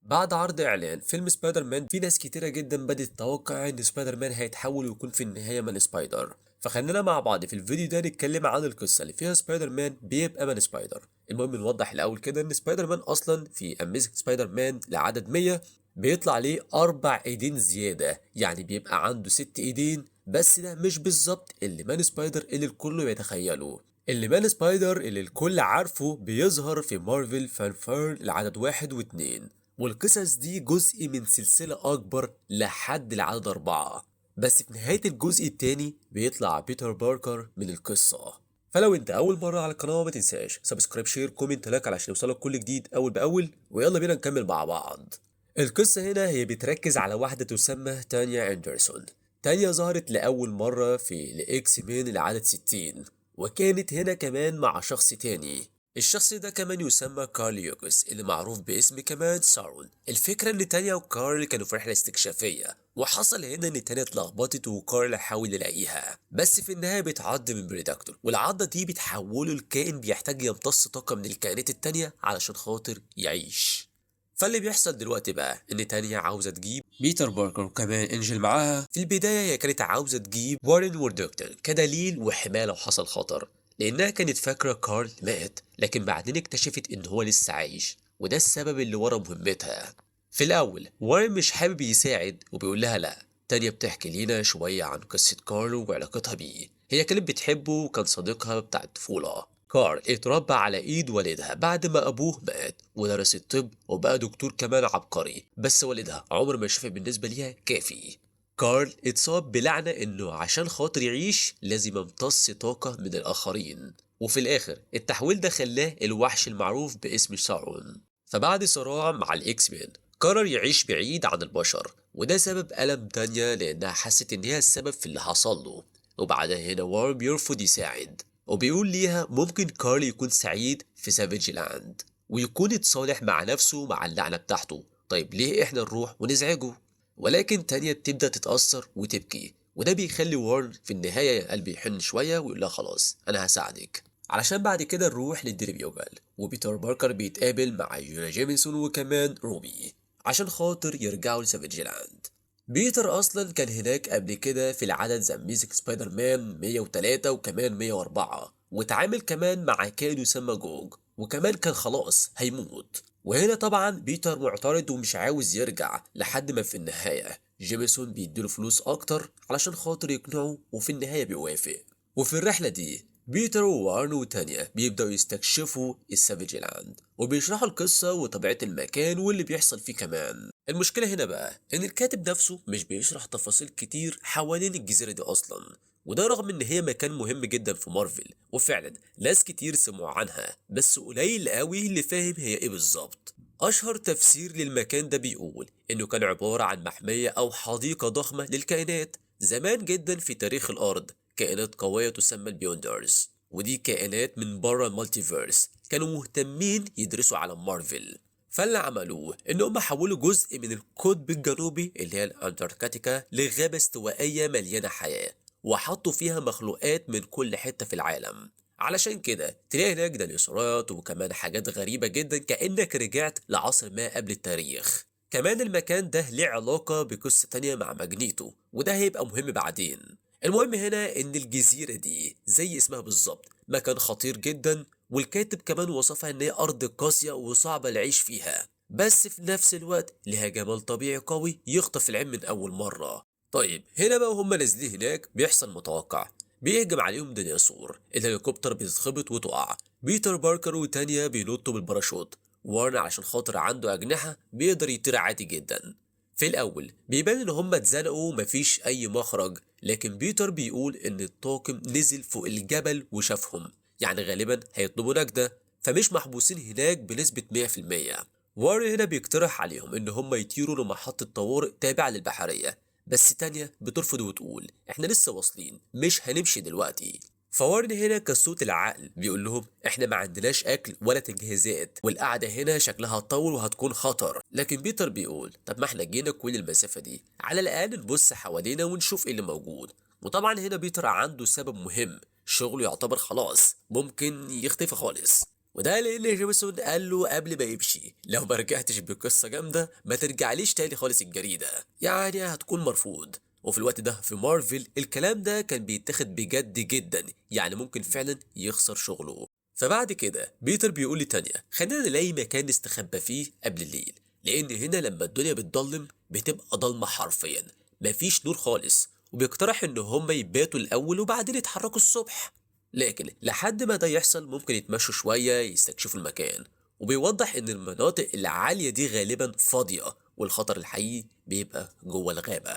بعد عرض إعلان فيلم سبايدر مان في ناس كتيرة جدا بدأت تتوقع إن سبايدر مان هيتحول ويكون في النهاية مان سبايدر. فخلينا مع بعض في الفيديو ده نتكلم عن القصة اللي فيها سبايدر مان بيبقى مان سبايدر. المهم نوضح الأول كده إن سبايدر مان أصلا في Amazing سبايدر مان لعدد 100 بيطلع ليه 4 ايدين زيادة، يعني بيبقى عنده 6 ايدين، بس ده مش بالظبط اللي مان سبايدر اللي الكل بيتخيله. اللي مان سبايدر اللي الكل عارفه بيظهر في Marvel Fanfare لعدد 1 و2، والقصص دي جزء من سلسلة أكبر لحد العدد 4، بس في نهاية الجزء التاني بيطلع بيتر باركر من القصة. فلو انت أول مرة على القناة ما تنساش subscribe share comment like علشان يوصلك كل جديد أول بأول، ويلا بينا نكمل مع بعض. القصة هنا هي بتركز على واحدة تسمى تانيا أندرسون. تانيا ظهرت لأول مرة في الإكس مان العدد 60، وكانت هنا كمان مع شخص تاني. الشخص ده كمان يسمى كارل يوكس اللي معروف باسم كمان سارون. الفكرة ان تانيا وكارل كانوا في رحلة استكشافية، وحصل هنا ان تانيا اتلخبطت وكارل حاول يلاقيها، بس في النهاية بيتعض من بريداكتور، والعضة دي بتحوله لكائن بيحتاج يمتص طاقة من الكائنات التانية علشان خاطر يعيش. فاللي بيحصل دلوقتي بقى ان تانيا عاوزة تجيب بيتر باركر وكمان انجل معاها. في البداية هي كانت عاوزة تجيب وارن وردوكتن كدليل وحماية لو حصل خطر، لانها كانت فاكرة كارل مات، لكن بعدين اكتشفت ان هو لسه عايش، وده السبب اللي ورا مهمتها. في الاول وارن مش حابب يساعد وبيقول لها لا. تانيا بتحكي لينا شوية عن قصة كارل وعلاقتها بيه، هي كانت بتحبه وكان صديقها بتاع الطفولة. كارل اتربى على ايد والدها بعد ما ابوه مات، ودرس الطب وبقى دكتور كمان عبقري، بس والدها عمر ما شاف بالنسبة ليها كافي. كارل اتصاب بلعنة انه عشان خاطر يعيش لازم يمتص طاقة من الاخرين، وفي الاخر التحويل ده خلاه الوحش المعروف باسم سارون. فبعد صراع مع الاكس مان قرر يعيش بعيد عن البشر، وده سبب ألم تانيا لانها حست ان هي السبب في اللي حصل له. وبعدها هنا وارن بيرفض يساعد وبيقول ليها ممكن كارل يكون سعيد في سافيج لاند ويكون اتصالح مع نفسه مع اللعنة بتاعته، طيب ليه احنا نروح ونزعجه؟ ولكن تانيا بتبدأ تتأثر وتبكي، وده بيخلي وارن في النهاية قلبه يحن شوية ويقول لها خلاص أنا هساعدك، علشان بعد كده نروح للديلي بيوجل، وبيتر باركر بيتقابل مع جونا جيمسون وكمان روبي عشان خاطر يرجعوا لسافيج لاند. بيتر أصلا كان هناك قبل كده في العدد The Amazing سبايدر مان 103 وكمان 104، واتعامل كمان مع كائن يسمى جوج، وكمان كان خلاص هيموت. وهنا طبعا بيتر معترض ومش عاوز يرجع، لحد ما في النهاية جيمسون بيديله فلوس أكتر علشان خاطر يقنعه، وفي النهاية بيوافق. وفي الرحلة دي بيتر ووارن وتانيا بيبدأوا يستكشفوا السافيج لاند، وبيشرحوا القصة وطبيعة المكان واللي بيحصل فيه كمان. المشكلة هنا بقى إن الكاتب نفسه مش بيشرح تفاصيل كتير حوالين الجزيرة دي أصلا، وده رغم إن هي مكان مهم جدا في مارفل، وفعلا ناس كتير سمعوا عنها، بس قليل قوي اللي فاهم هي إيه بالظبط. أشهر تفسير للمكان ده بيقول إنه كان عبارة عن محمية أو حديقة ضخمة للكائنات زمان جدا في تاريخ الأرض، كائنات قوية تسمى ال Beyonders، ودي كائنات من بره ال multiverse كانوا مهتمين يدرسوا عالم مارفل. فاللي عملوه إن هم حولوا جزء من القطب الجنوبي اللي هي الأنتاركتيكا لغابة استوائية مليانة حياة، وحطوا فيها مخلوقات من كل حتة في العالم. علشان كده تلاقي هناك ديناصورات وكمان حاجات غريبة جدا كأنك رجعت لعصر ما قبل التاريخ. كمان المكان ده ليه علاقة بقصة تانية مع ماجنيتو، وده هيبقى مهم بعدين. المهم هنا إن الجزيرة دي زي اسمها بالظبط مكان خطير جدا، والكاتب كمان وصفها إن هي أرض قاسية وصعبة العيش فيها، بس في نفس الوقت لها جمال طبيعي قوي يخطف العين من أول مرة. طيب هنا بقى وهم نازلين هناك بيحصل متوقع، بيهجم عليهم ديناصور، الهليكوبتر بتتخبط وتقع، بيتر باركر وتانيا بينطوا بالباراشوت، وارن عشان خاطر عنده أجنحة بيقدر يطير عادي جدا. في الأول بيبان إن هم اتزنقوا ومفيش أي مخرج، لكن بيتر بيقول إن الطاقم نزل فوق الجبل وشافهم، يعني غالبا هيطلبوا نجدة، فمش محبوسين هناك بنسبة 100%. وارن هنا بيقترح عليهم إن هم يطيروا لمحطة طوارئ تابعة للبحرية، بس تانيا بترفض وتقول احنا لسه واصلين مش هنمشي دلوقتي. فوارن هنا كصوت العقل بيقول لهم احنا ما عندناش اكل ولا تجهيزات، والقعده هنا شكلها هتطول وهتكون خطر. لكن بيتر بيقول طب ما احنا جينا كل المسافه دي، على الاقل نبص حوالينا ونشوف ايه اللي موجود. وطبعا هنا بيتر عنده سبب مهم، شغله يعتبر خلاص ممكن يختفي خالص. وده لان جيمسون قال له قبل ما يمشي لو ما رجعتش بقصة جامدة ما ترجعليش تاني خالص الجريدة، يعني هتكون مرفوض. وفي الوقت ده في مارفل الكلام ده كان بيتاخد بجد جدا، يعني ممكن فعلا يخسر شغله. فبعد كده بيتر بيقول لتانيا خلينا نلاقي مكان نستخبى فيه قبل الليل، لان هنا لما الدنيا بتضلم بتبقى ضلمة حرفيا، مفيش نور خالص. وبيقترح ان هم يباتوا الاول وبعدين يتحركوا الصبح، لكن لحد ما ده يحصل ممكن يتمشوا شوية يستكشفوا المكان. وبيوضح ان المناطق العالية دي غالبا فاضية والخطر الحقيقي بيبقى جوه الغابة.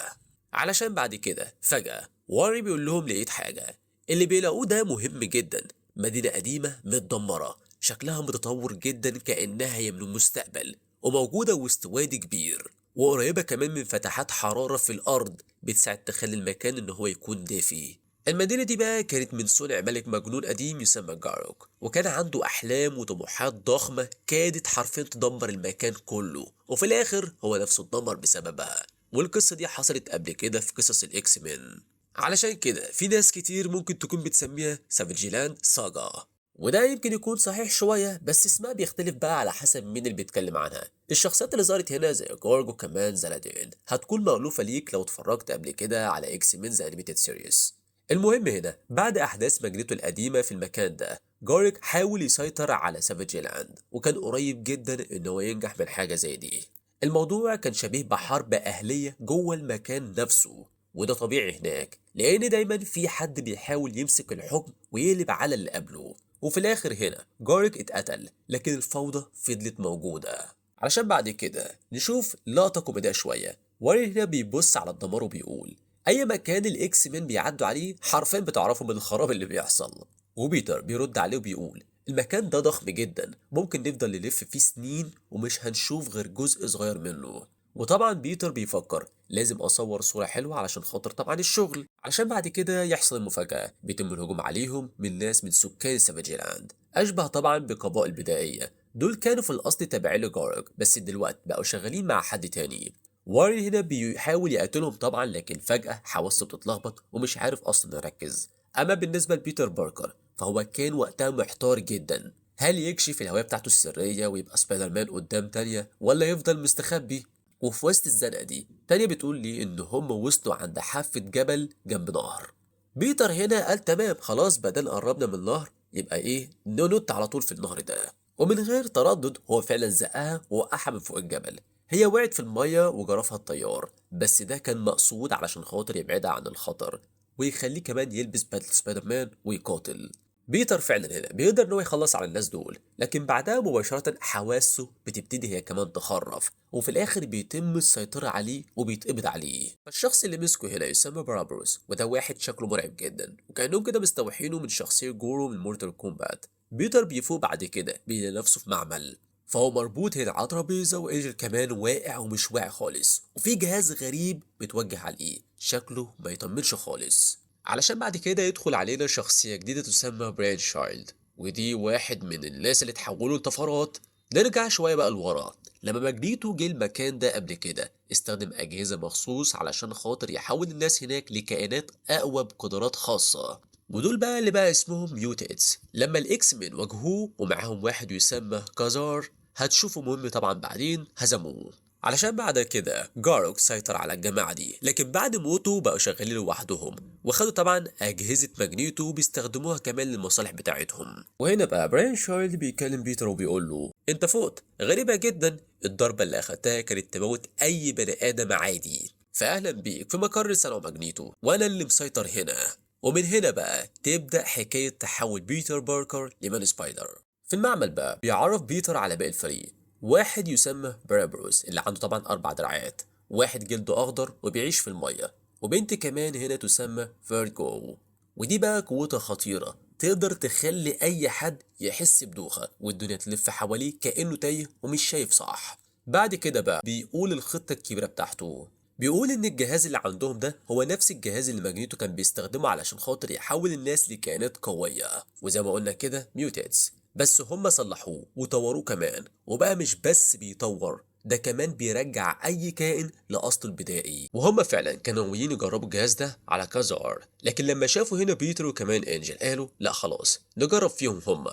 علشان بعد كده فجأة واري بيقول لهم لقيت حاجة، اللي بيلاقوه ده مهم جدا، مدينة قديمة متدمرة شكلها متطور جدا كأنها هي من المستقبل، وموجودة وسط وادي كبير، وقريبة كمان من فتحات حرارة في الأرض بتساعد تخلي المكان إن هو يكون دافي. المدينة دي بقى كانت من صنع ملك مجنون قديم يسمى جاروك، وكان عنده أحلام وطموحات ضخمة كادت حرفيا تدمر المكان كله، وفي الآخر هو نفسه اتدمر بسببها. والقصة دي حصلت قبل كده في قصص الإكس مان، علشان كده في ناس كتير ممكن تكون بتسميها Savageland Saga، وده يمكن يكون صحيح شوية، بس اسمها بيختلف بقى على حسب مين اللي بيتكلم عنها. الشخصيات اللي ظهرت هنا زي جورج وكمان زلادين هتكون مألوفة ليك لو اتفرجت قبل كده على X-Men The Animated Series. المهم هنا بعد أحداث ماجنيتو القديمة في المكان ده، جارك حاول يسيطر على Savageland، وكان قريب جدا إن هو ينجح من حاجة زي دي. الموضوع كان شبيه بحرب أهلية جوه المكان نفسه، وده طبيعي هناك لأن دايما في حد بيحاول يمسك الحكم ويقلب على اللي قبله. وفي الآخر هنا جارك اتقتل، لكن الفوضى فضلت موجودة. علشان بعد كده نشوف لقطة كوميدية شوية. واري هنا بيبص على الدمار وبيقول أي مكان ال X-Men بيعدوا عليه حرفيا بتعرفوا من الخراب اللي بيحصل. وبيتر بيرد عليه وبيقول المكان ده ضخم جدا، ممكن نفضل نلف فيه سنين ومش هنشوف غير جزء صغير منه. وطبعا بيتر بيفكر لازم اصور صورة حلوة علشان خاطر طبعا الشغل. علشان بعد كده يحصل المفاجأة، بيتم الهجوم عليهم من ناس من سكان Savageland، اشبه طبعا بقبائل بدائية. دول كانوا في الاصل تابعين لجارك، بس دلوقتي بقوا شغالين مع حد تاني. وارين هنا بيحاول يقتلهم طبعا، لكن فجأة حواسه بتتلخبط ومش عارف اصلا يركز. اما بالنسبة لبيتر باركر فهو كان وقتها محتار جدا، هل يكشف الهوية بتاعته السرية ويبقى سبايدر مان قدام تانية، ولا يفضل مستخبي؟ وفي وسط الزنقة دي تانية بتقول لي إن هم وصلوا عند حافة جبل جنب نهر. بيتر هنا قال تمام خلاص، بدل قربنا من النهر يبقى إيه، ننط على طول في النهر ده. ومن غير تردد هو فعلا زقها ووقعها من فوق الجبل. هي وقعت في المية وجرفها التيار، بس ده كان مقصود علشان خاطر يبعدها عن الخطر ويخليه كمان يلبس بدلة سبايدر مان ويقاتل. بيتر فعلا هنا بيقدر ان هو يخلص على الناس دول، لكن بعدها مباشرة حواسه بتبتدي هي كمان تخرف، وفي الاخر بيتم السيطرة عليه وبيتقبض عليه. فالشخص اللي مسكه هنا يسمى برابروس، وده واحد شكله مرعب جدا، وكأنهم كده مستوحينه من شخصية جورو من Mortal Kombat. بيتر بيفوق بعد كده بيلاقي نفسه في معمل، فهو مربوط هنا على ترابيزة، وانجل كمان واقع ومش واعي خالص، وفي جهاز غريب بيتوجه عليه شكله ما يطمنش خالص. علشان بعد كده يدخل علينا شخصية جديدة تسمى برين شايلد، ودي واحد من الناس اللي اتحولوا لطفرات. نرجع شوية بقى لورا، لما ماجنيتو جه المكان ده قبل كده استخدم أجهزة مخصوص علشان خاطر يحول الناس هناك لكائنات أقوى بقدرات خاصة، ودول بقى اللي بقى اسمهم mutants. لما ال X-Men واجهوه ومعاهم واحد يسمى كازار، هتشوفوا مهم طبعا بعدين، هزموه. علشان بعد كده جاروك سيطر على الجماعة دي، لكن بعد موته بقوا شغالين لوحدهم، وخدوا طبعا أجهزة ماجنيتو بيستخدموها كمان للمصالح بتاعتهم. وهنا بقى براين شايلد بيكلم بيتر وبيقول له انت فقت، غريبة جدا، الضربة اللي أخدتها كانت تموت أي بني آدم عادي، فأهلا بيك في مقر صنع ماجنيتو، وأنا اللي مسيطر هنا. ومن هنا بقى تبدأ حكاية تحول بيتر باركر لمان سبايدر. في المعمل بقى بيعرف بيتر على باقي الفريق، واحد يسمى برابروس اللي عنده طبعا 4 دراعات، واحد جلده أخضر وبيعيش في المية، وبنت كمان هنا تسمى فيرجو، ودي بقى قوتها خطيرة، تقدر تخلي أي حد يحس بدوخة والدنيا تلف حواليه كأنه تايه ومش شايف صح. بعد كده بقى بيقول الخطة الكبيرة بتاعته، بيقول إن الجهاز اللي عندهم ده هو نفس الجهاز اللي ماجنيتو كان بيستخدمه علشان خاطر يحول الناس لكائنات قوية، وزي ما قلنا كده mutants، بس هم صلحوه وطوروه كمان، وبقى مش بس بيطور، ده كمان بيرجع أي كائن لأصله البدائي. وهم فعلا كانوا ناويين يجربوا الجهاز ده على كازار، لكن لما شافوا هنا بيتر وكمان انجل قالوا لا خلاص نجرب فيهم هم.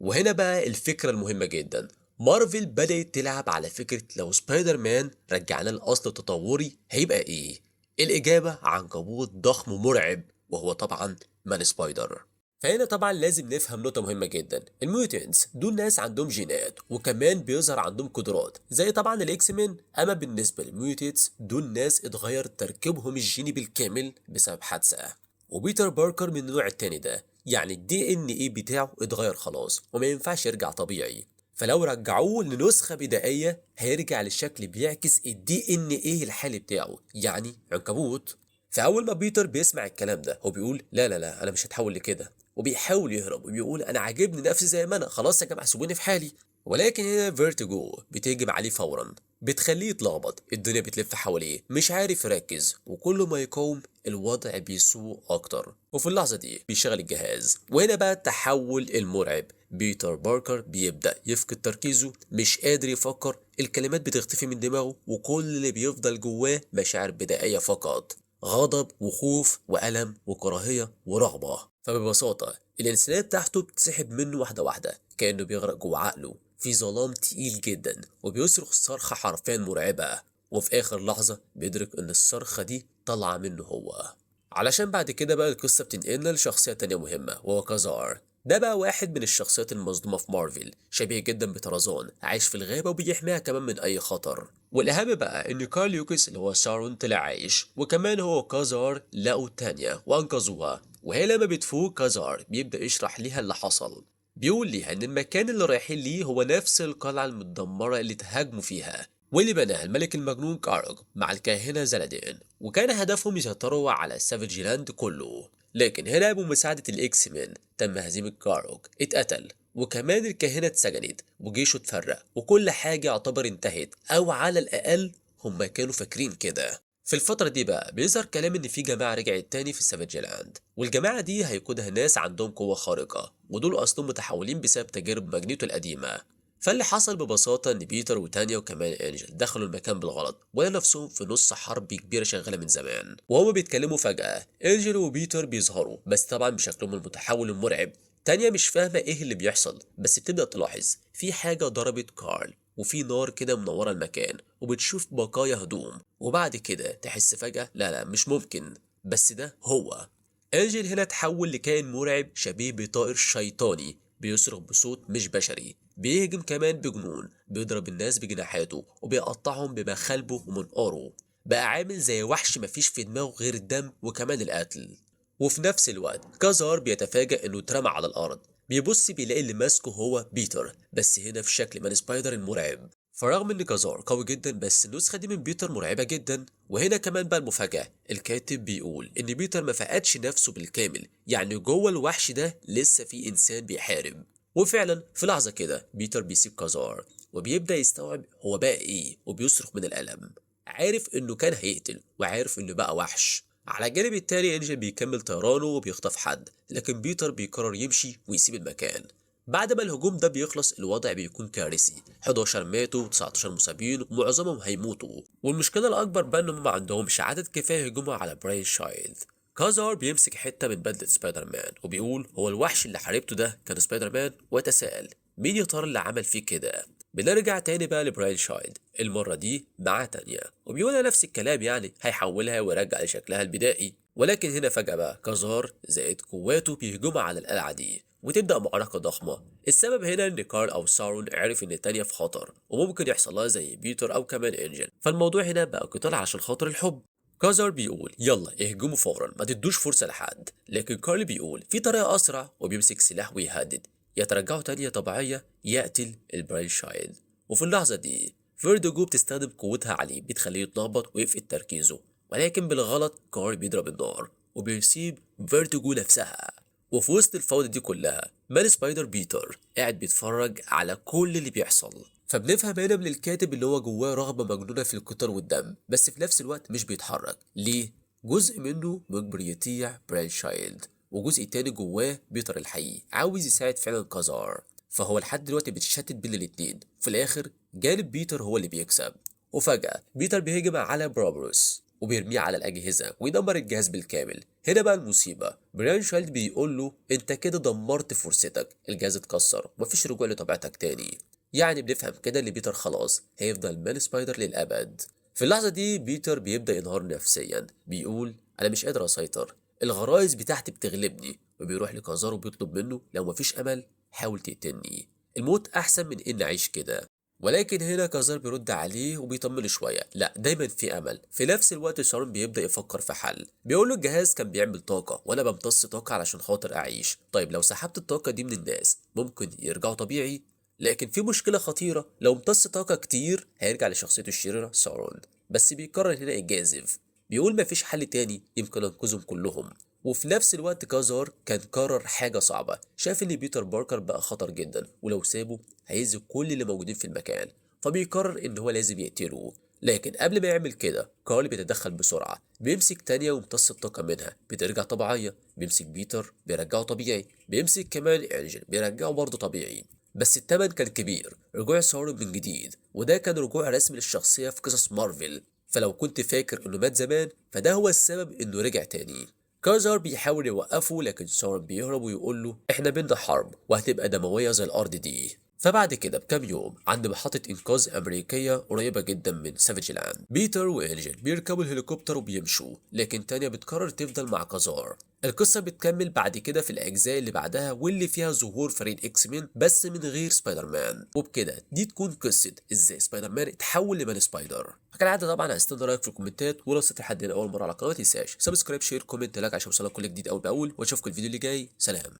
وهنا بقى الفكرة المهمة جدا، مارفل بدأت تلعب على فكرة لو سبايدر مان رجعنا الأصل التطوري هيبقى إيه؟ الإجابة عنكبوت ضخم مرعب، وهو طبعا مان سبايدر. فهنا طبعا لازم نفهم نقطة مهمة جدا، ال mutants دول ناس عندهم جينات وكمان بيظهر عندهم قدرات زي طبعا ال X-Men. اما بالنسبة لل mutants دول ناس اتغير تركيبهم الجيني بالكامل بسبب حادثة، وبيتر باركر من النوع التاني ده، يعني ال DNA بتاعه اتغير خلاص وما ينفعش يرجع طبيعي، فلو رجعوه لنسخة بدائية هيرجع للشكل بيعكس ال DNA الحالي بتاعه، يعني عنكبوت. فأول ما بيتر بيسمع الكلام ده هو بيقول لا لا لا أنا مش هتحول لكده، وبيحاول يهرب وبيقول أنا عاجبني نفسي زي ما أنا، خلاص يا جماعة سيبوني في حالي. ولكن هنا فيرتيجو بتهجم عليه فورا، بتخليه يتلخبط، الدنيا بتلف حواليه، مش عارف يركز، وكل ما يقاوم الوضع بيسوء أكتر. وفي اللحظة دي بيشغل الجهاز، وهنا بقى التحول المرعب، بيتر باركر بيبدأ يفقد تركيزه، مش قادر يفكر، الكلمات بتختفي من دماغه، وكل اللي بيفضل جواه مشاعر بدائية فقط، غضب وخوف وألم وكراهية ورغبة. فببساطة الإنسانية بتاعته بتسحب منه واحدة واحدة، كأنه بيغرق جوه عقله في ظلام تقيل جدا، وبيصرخ صرخة حرفيا مرعبة، وفي آخر لحظة بيدرك إن الصرخة دي طالعة منه هو. علشان بعد كده بقى القصة بتنقلنا لشخصية تانية مهمة وهو كازار. ده بقى واحد من الشخصيات المظلومة في مارفل، شبيه جدا بطرزان، عايش في الغابة وبيحميها كمان من أي خطر. والأهم بقى إن كارل يوكس اللي هو سارون طلع عايش، وكمان هو كازار لقوا تانية وأنقذوها. وهي لما بتفوق كازار بيبدأ يشرح ليها اللي حصل، بيقول ليها إن المكان اللي رايحين ليه هو نفس القلعة المتدمرة اللي تهاجموا فيها، واللي بناها الملك المجنون كارج مع الكاهنة زلادين، وكان هدفهم يسيطروا على سافيج لاند كله. لكن هنا بمساعدة ال X-Men تم هزيمة كاروك، اتقتل، وكمان الكاهنة اتسجنت وجيشه اتفرق، وكل حاجة يعتبر انتهت، أو على الأقل هم كانوا فاكرين كده. في الفترة دي بقى بيظهر كلام إن في جماعة رجعت تاني في سافيج لاند، والجماعة دي هيقودها ناس عندهم قوة خارقة، ودول أصلهم متحولين بسبب تجارب ماجنيتو القديمة. فاللي حصل ببساطة إن بيتر وتانيا وكمان إنجل دخلوا المكان بالغلط، ولقوا نفسهم في نص حرب كبيرة شغالة من زمان. وهما بيتكلموا فجأة إنجل وبيتر بيظهروا، بس طبعا بشكلهم المتحول المرعب. تانيا مش فاهمة إيه اللي بيحصل، بس بتبدأ تلاحظ في حاجة ضربت كارل، وفي نار كده منورة المكان، وبتشوف بقايا هدوم، وبعد كده تحس فجأة لا لا مش ممكن، بس ده هو. إنجل هنا تحول لكائن مرعب شبيه بطائر شيطاني، بيصرخ بصوت مش بشري، بيهجم كمان بجنون، بيضرب الناس بجناحاته وبيقطعهم بمخالبه ومنقاره، بقى عامل زي وحش مفيش في دماغه غير الدم وكمان القتل. وفي نفس الوقت كازار بيتفاجأ انه اترمى على الارض، بيبص بيلاقي اللي ماسكه هو بيتر، بس هنا في شكل مان سبايدر المرعب. فرغم ان كازار قوي جدا، بس النسخة دي من بيتر مرعبة جدا. وهنا كمان بقى المفاجأة، الكاتب بيقول ان بيتر ما فقدش نفسه بالكامل، يعني جوه الوحش ده لسه في انسان بيحارب. وفعلا في لحظة كده بيتر بيسيب كازار وبيبدأ يستوعب هو بقى ايه، وبيصرخ من الألم، عارف انه كان هيقتل وعارف انه بقى وحش. على الجانب التاني انجل بيكمل طيرانه وبيخطف حد، لكن بيتر بيقرر يمشي ويسيب المكان. بعد ما الهجوم ده بيخلص الوضع بيكون كارثي، 11 ماتوا و19 مصابين ومعظمهم هيموتوا. والمشكلة الأكبر بقى إنهم ما عندهمش عدد كفاية يهجموا على براين شايلد. كازار بيمسك حتة من بدلة سبايدر مان وبيقول هو الوحش اللي حاربته ده كان سبايدر مان، ويتساءل مين يا ترى اللي عمل فيه كده. بنرجع تاني بقى لبراين شايلد، المرة دي معاه تانية، وبيقولها نفس الكلام، يعني هيحولها ويرجع لشكلها البدائي. ولكن هنا فجأة بقى كازار زائد قواته بيهجموا على القلعة دي، وتبدأ معركة ضخمة. السبب هنا إن كارل أو سارون عرف إن تانيا في خطر وممكن يحصل لها زي بيتر أو كمان إنجل، فالموضوع هنا بقى قتال عشان خاطر الحب. كازار بيقول يلا اهجموا فورا، ما تدوش فرصة لحد، لكن كارل بيقول في طريقة أسرع، وبيمسك سلاح ويهدد يا ترجعوا تانية طبيعية يقتل البراين شايلد. وفي اللحظة دي فيردوجو بتستخدم قوتها عليه، بتخليه يتلخبط ويفقد تركيزه، ولكن بالغلط كارل بيضرب النار وبيصيب فيرتيجو نفسها. وفي وسط الفوضى دي كلها مان سبايدر بيتر قاعد بيتفرج على كل اللي بيحصل. فبنفهم هنا من الكاتب اللي هو جواه رغبة مجنونة في القتال والدم، بس في نفس الوقت مش بيتحرك. ليه؟ جزء منه مجبر يطيع براين شايلد، وجزء تاني جواه بيتر الحقيقي عاوز يساعد فعلا كازار، فهو لحد دلوقتي بيتشتت بين الاتنين. في الاخر جانب بيتر هو اللي بيكسب. وفجأة بيتر بيهجم على برابروس، وبيرميه على الأجهزة ويدمر الجهاز بالكامل. هنا بقى المصيبة، بريان شايلد بيقول له انت كده دمرت فرصتك، الجهاز اتكسر ومفيش رجوع لطبيعتك تاني. يعني بنفهم كده ان بيتر خلاص هيفضل مان سبايدر للأبد. في اللحظة دي بيتر بيبدأ ينهار نفسيا، بيقول أنا مش قادر أسيطر، الغرائز بتاعتي بتغلبني، وبيروح لكازار وبيطلب منه لو مفيش أمل حاول تقتلني، الموت أحسن من إن أعيش كده. ولكن هنا كازار بيرد عليه وبيطمنه شوية، لا دايما في أمل. في نفس الوقت سارون بيبدأ يفكر في حل، بيقول له الجهاز كان بيعمل طاقة وأنا بمتص طاقة علشان خاطر أعيش، طيب لو سحبت الطاقة دي من الناس ممكن يرجعوا طبيعي؟ لكن في مشكلة خطيرة، لو امتص طاقة كتير هيرجع لشخصيته الشريرة سارون. بس بيقرر هنا يجازف، بيقول مفيش حل تاني يمكن انقذهم كلهم. وفي نفس الوقت كازار كان قرر حاجة صعبة، شاف ان بيتر باركر بقى خطر جدا ولو سابه هيأذي كل اللي موجودين في المكان، فبيقرر ان هو لازم يقتله. لكن قبل ما يعمل كده كارل بيتدخل بسرعة، بيمسك تانيا ويمتص الطاقة منها بترجع طبيعية، بيمسك بيتر بيرجعه طبيعي، بيمسك كمان انجل بيرجعه برضه طبيعي. بس التمن كان كبير، رجوع سارون من جديد، وده كان رجوع رسمي للشخصية في قصص مارفل، فلو كنت فاكر انه مات زمان فده هو السبب انه رجع تاني. كازار بيحاول يوقفه لكن سارون بيهرب ويقول له احنا بينا حرب وهتبقى دموية زي الارض دي. فبعد كده بكام يوم عند محطة إنقاذ أمريكية قريبة جدا من سافيج لاند، بيتر وإنجل بيركبوا الهليكوبتر وبيمشوا، لكن تانيا بتقرر تفضل مع كازار. القصة بتكمل بعد كده في الأجزاء اللي بعدها واللي فيها ظهور فريق إكس مان بس من غير سبايدر مان. وبكده دي تكون قصة إزاي سبايدر مان اتحول لمان سبايدر. كالعادة طبعا هستنى رأيك في الكومنتات، ولو وصلت لحد هنا أول مرة على القناة ما تنساش subscribe share comment like عشان يوصلك كل جديد أول بأول، وأشوفكم الفيديو اللي جاي. سلام.